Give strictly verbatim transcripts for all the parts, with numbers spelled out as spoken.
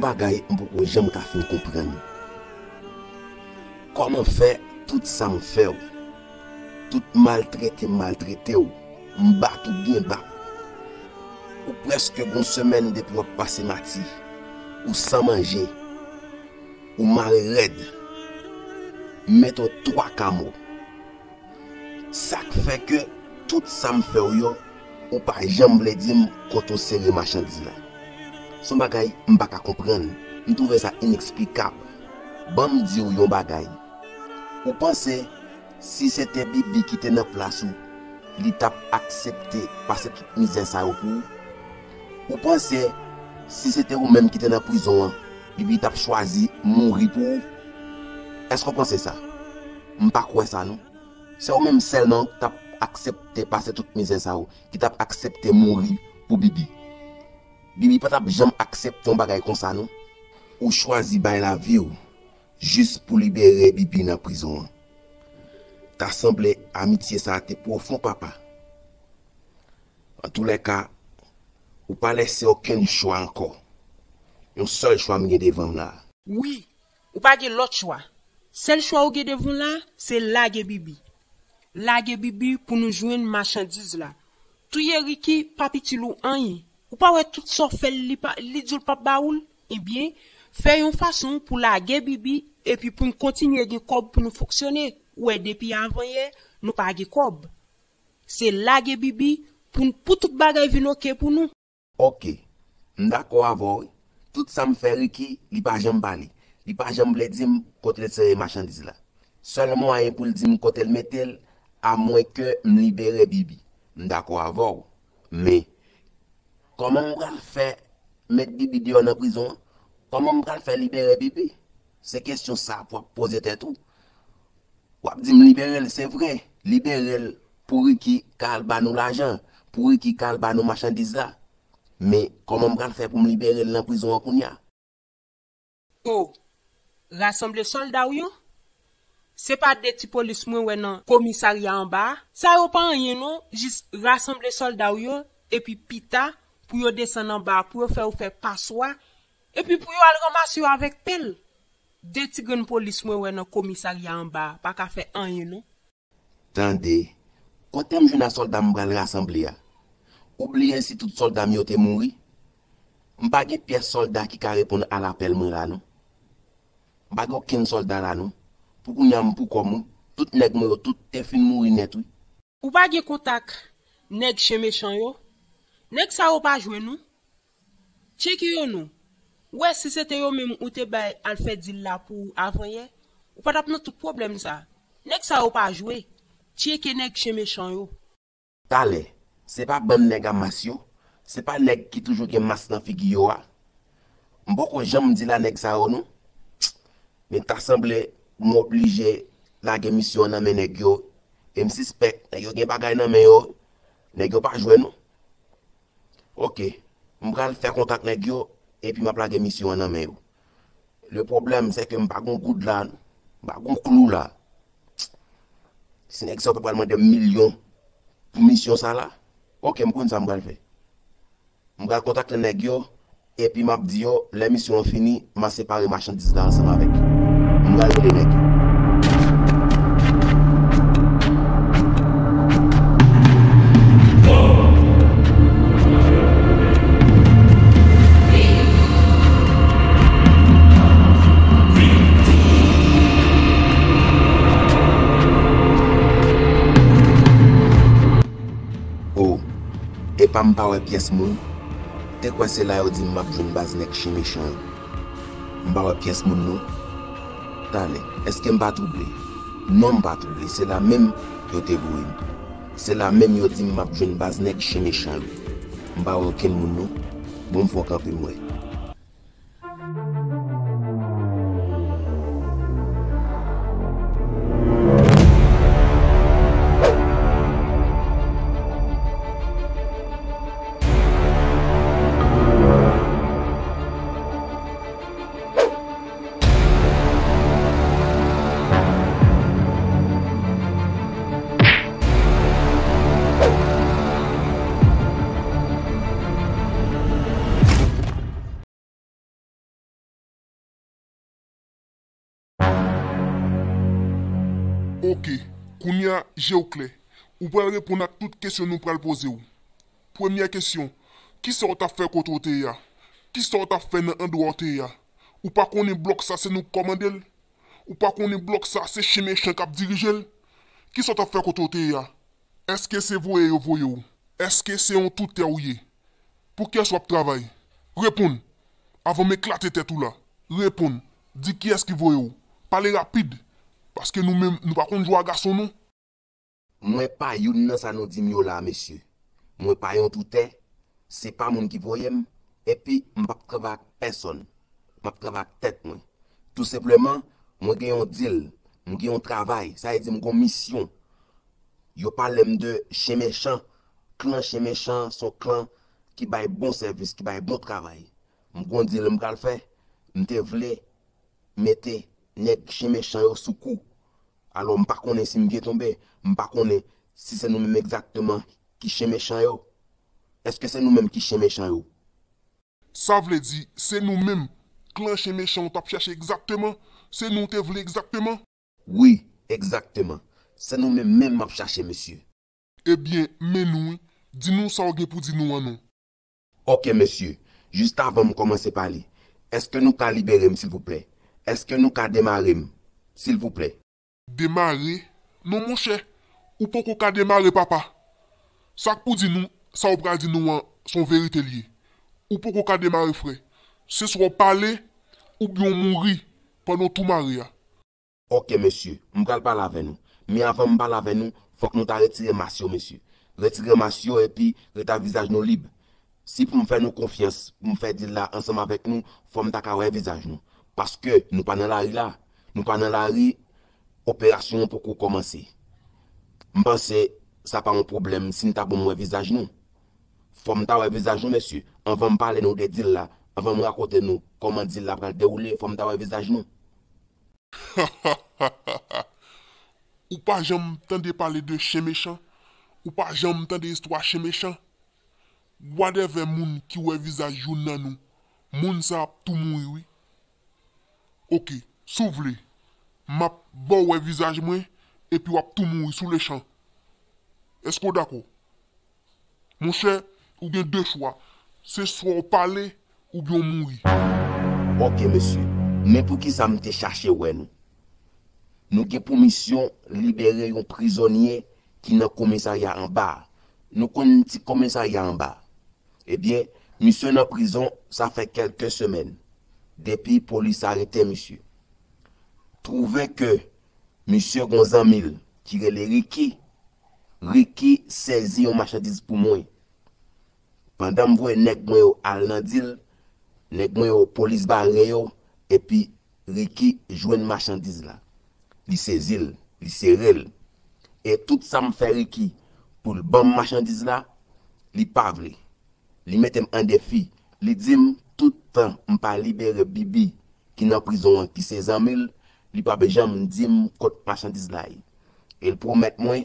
Bagay m poko janm ka fin konprann. Kòman fè tout sa m fè w, tout maltrete m maltrete w, m bat ou byen bat, ou prèske gon semèn depi w ap pase mati, ou san manje, ou mare rèd, m mete w twa kamo. Sa k fè ke tout sa m fè w yo, ou pa janm vle di m kote w sere machandiz la. Se yon bagay m pa ka konprann. M twouve sa ineksplikab. Ban m di w yon bagay. Ou panse si se te Bibi ki te nan plas ou, li t ap aksepte pase tout mizè sa yo pou ou? Ou panse si se te ou menm ki te nan prizon an, Bibi t ap chwazi mouri pou ou? Èske w panse sa? M pa kwè sa non. Se ou menm sèlman ki t ap aksepte pase tout mizè sa yo, ki t ap aksepte mouri pou Bibi. Bibi pa t ap janm aksepte yon bagay konsa non. Ou chwazi bay lavi w jis pou libere Bibi nan prizon an. Ta sanble amitye sa a te pwofon, papa. Antoulèka, ou pa lese okenn chwa ankò. Yon sèl chwa m gen devan m la. Wi, ou pa gen lòt chwa. Sèl chwa ou gen devan w la, se lage Bibi. Lage Bibi pou nou jwenn machandiz la. Touye Ricky pa itil ou anyen. Ou pa wè tout sa w fè l, li pa, li di w l p ap ba ou l? Ebyen, fè yon fason pou lage Bibi epi pou n kontinye gen kòb pou nou fonksyone. Ou wè, depi avanyè, nou pa gen kòb. Se lage Bibi pou n, pou tout bagay vin oke pou nou. Oke, m dakò avè w wi. Tout sa m fè Ricky, li pa janm pale. Li pa janm vle di m kote l sere machandiz la. Sèl mwayen pou l di m kote l mete l, amwenke m libere Bibi. M dakò avè w. Men, kòman m pral fè met Bibi deyò nan prizon an? Kòman m pral fè libere Bibi? Se kesyon sa pou w ap poze tèt ou. W ap di m libere l, se vre. Libere l pou Ricky ka al ba nou lajan, pou Ricky ka al ba nou machandiz la. Men, kòman m pral fè pou m libere l nan prizon an kounye a? O, rasanble sòlda w yo? Se pa de ti polis mwen wè nan komisarya anba a? Sa yo pa anyen non, jis rasanble sòlda w yo, epi pita, pou yo desann anba a, pou yo fè yo fè paswa, epi pou yo al ranmase yo avèk pèl. De ti grenn polis mwen wè nan komisarya anba a pa ka fè anyen non. Tande, kote m jwenn a sòlda m pral rasanble a? Ou bliye si tout sòlda m yo te mouri? M pa gen pyès sòlda ki ka reponn a lapèl mwen la non. M pa gen okenn sòlda la non. Pou kounye a m pou kò m wi. Tout nèg mwen yo tout te fin mouri nèt wi. Ou pa gen kontak nèg chen mechan yo? Nèg sa yo pa jwe nou. Tcheke yo non. Ou wè si se te yo menm ou te bay al fè dil la pou ou avanyè, ou pa t ap nan tout pwoblèm sa. Nèg sa yo pa jwe. Tcheke nèg chen mechan yo. Talè, se pa bann nèg a mas yo, se pa nèg ki toujou gen mas nan figi yo a. M poko janm di la nèg sa yo non. Men ta sanble m oblije lage misyon an nan men nèg yo. E m sispèk nèg yo gen bagay nan men yo. Nèg yo pa jwe non. Oke, m pral fè kontak nèg yo, epi m ap lage misyon an nan men yo. Le pwoblèm, se ke m pa gon goud la, m pa gon klou la. Si nèg sa yo pa pral mande m milyon pou misyon sa la, oke, m konn sa m pral fè. M pral kontakte nèg yo, epi m ap di yo, lè misyon an fini, m a separe machandiz la ansanm avèk yo. M pral rele nèg yo. O, epa m pa wè pyès moun. Te kwè se la yo di m m ap jwenn baz nèg chen mechan yo. M pa wè pyès moun non. Talè, èske m pa twouble? Non, m pa twouble. Se la menm yo te voye m. Se la menm yo di m m ap jwenn baz nèg chen mechan yo. M pa wè okenn moun non. Bon, m fè yon kanpe m wè. Oke, kounye a, je w klè. Ou pral reponn ak tout kesyon nou pral poze w. Premyè kesyon, kisa w t ap fè kote w te ye a? Kisa w t ap fè nan andwa w te ye a? Ou pa konnen blòk sa se nou k kòmande l? Ou pa konnen blòk sa se chen mechan k ap dirije l? Kisa w t ap fè kote w te ye a? Èske se voye yo voye w? Èske se yon toutè w ye? Pou kiyès w ap travay? Reponn! Avan m eklate tèt ou la. Reponn! Di kiyès ki voye w. Pale rapid! Paske nou menm, nou pa konn jwe a gason non. Mwen pa youn nan sa nou di m yo la, mesye. Mwen pa yon toutè, se pa moun ki voye m, epi m p ap travay ak pèsonn. M ap travay ak tèt mwen. Tou senpleman, mwen gen yon deal, m gen yon travay, sa vle di m gen yon misyon. Yo pale m de chen mechan, klan chen mechan se yon klan ki bay bon sèvis, ki bay bon travay. M gen yon deal m pral fè, m te vle mete nèg chen mechan yo sou kou. Alò, m pa konnen si m byen tonbe, m pa konnen si se nou menm egzakteman ki chen mechan yo. Èske se nou menm ki chen mechan yo? Sa vle di, se nou menm, klan chen mechan w t ap chache egzakteman? Se nou w te vle egzakteman? Wi, egzakteman. Se nou menm menm m ap chache, mesye. Ebyen, men nou wi. Di nou sa w gen pou di nou an non. Oke, mesye. Jis avan m kòmanse pale, èske nou ka libere m, silvouplè? Èske nou ka demare m, silvouplè? Demare? Non, monchè. Ou poko ka demare, papa. Sa k pou di nou, sa w pral di nou an, se yon verite l ye. Ou poko ka demare, frè. Se swa w pale, oubyen w mouri pandan w tou mare a. Oke, mesye, m pral pale avè nou. Men avan m pale avè nou, fòk nou ta retire mas yo, mesye. Retire mas yo epi ret ak vizaj nou lib. Si pou m fè nou konfyans, pou m fè deal la ansanm avèk nou, fò m ta ka wè vizaj nou. Paske nou pa nan lari la. Nou pa nan lari, operasyon an poko kòmanse. M panse sa pa yon pwoblèm si n ta ban m wè vizaj nou. Fò m ta wè vizaj nou, mesye, anvan m pale nou de deal la, anvan m rakonte nou kòman deal la pral dewoule, fò m ta wè vizaj nou. Ou pa janm tande pale de chen mechan? Ou pa janm tande istwa chen mechan? Wadèvè moun ki wè vizaj youn nan nou, moun sa ap tou mouri wi. Oke, si w vle, m ap ba w wè vizaj mwen epi w ap tou mouri sou lechan. Èske w dakò? Monchè, ou gen de chwa. Se swa w pale oubyen w mouri. Oke, mesye. Men poukisa m te chache wè nou. Nou gen pou misyon libere yon prizonye ki nan komisarya anba a. Nou konn ti komisarya anba a. Ebyen, misye nan prizon, sa fè kèlke semèn depi polis arete misye. Twouve ke misye gen yon zanmi l ki rele Ricky. Ricky sezi yon machandiz pou mwen. Pandan m voye nèg mwen yo al nan dil, nèg mwen yo, polis bare yo, epi Ricky jwenn machandiz la. Li sezi l, li sere l. E tout sa m fè Ricky pou l ban m machandiz la, li pa vle. Li mete m an defi. Li di m tout tan m pa libere Bibi ki nan prizon an, ki se zanmi l, li p ap janm di m kot machandiz la ye. E l pwomèt mwen,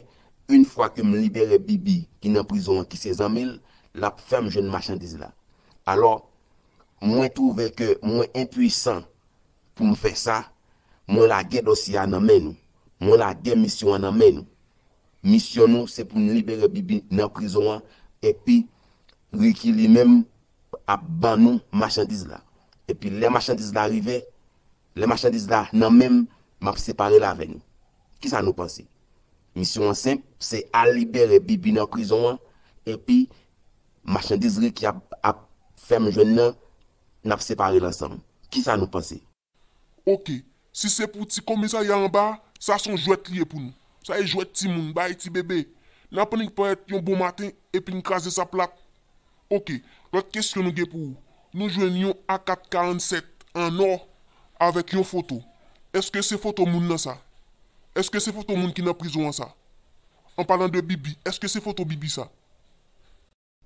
yon fwa ke m libere Bibi ki nan prizon an, ki se zanmi l, l ap fè m jwenn machandiz la. Alò, mwen twouve ke mwen enpwisan pou m fè sa, mwen lage dosye a nan men nou. Mwen lage misyon an nan men nou. Misyon nou se pou n libere Bibi nan prizon an, epi Ricky li menm ap ban nou machandiz la. Epi lè machandiz la rive, lè machandiz la nan men m, m ap separe l avè nou. Kisa nou panse? Misyon an senp, se al libere Bibi nan prizon an, epi machandiz Ricky ap, ap fè m jwenn nan, n ap separe l ansanm. Kisa nou panse? Oke, si se pou ti komisarya anba a, sa se yon jwèt li ye pou nou. Sa se jwèt timoun, bagay ti bebe. N ap annik parèt yon bon maten epi n kraze sa plat. Oke, lòt kesyon nou gen pou ou. Nou jwenn yon A kat karannsèt an nò avèk yon foto. Èske se foto moun nan sa? Èske se foto moun ki nan prizon an sa? An palan de Bibi, èske se foto Bibi sa?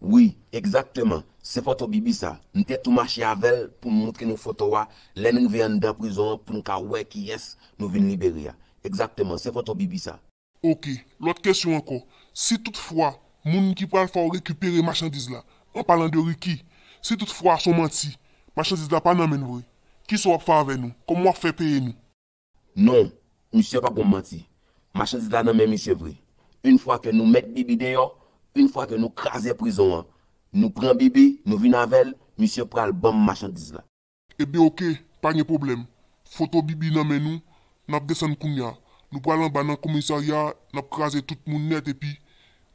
Wi, egzakteman. Se foto Bibi sa. M te tou mache avè l pou m montre nou foto a lè n rive anndan prizon an pou n ka wè kiyès nou vin libere a. Egzakteman, se foto Bibi sa. Oke, lòt kesyon ankò. Si toutfwa, moun ki pral fè w rekipere machandiz la, an palan de Ricky, si toutfwa se yon manti, machandiz la pa nan men l vre, kisa w ap fè avè nou? Kòman w ap fè peye nou? Non, misye p ap ban m manti. Machandiz la nan men misye vre. Yon fwa ke nou met Bibi deyò, yon fwa ke nou kraze prizon an, nou pran Bibi, nou vin avè l, misye pral ban m machandiz la. Ebyen oke, pa gen pwoblèm. Foto Bibi nan men nou, n ap desann kounye a. Nou pral anba nan komisarya, n ap kraze tout moun nèt epi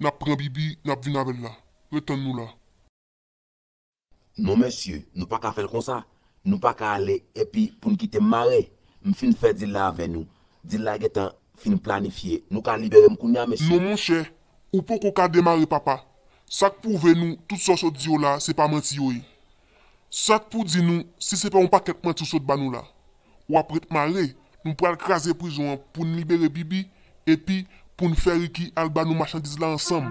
n ap pran Bibi, n ap vin avè l la. Ret tann nou la. Non mesye, nou pa ka fè l konsa. Nou pa ka ale epi pou n kite m mare. M fin fè dil la avè nou. Dil la gentan fin planifye. Nou ka libere m kounye a mesye. Non monchè, ou poko ka demare papa. Sa k pwouve nou tout sa w sot di yo la se pa manti yo ye. Sa k pou di nou si se pa yon pakèt manti w sot ba nou la. W ap ret mare, nou pral kraze prizon an pou n libere Bibi epi pou n fè Ricky al ba nou machandiz la ansanm.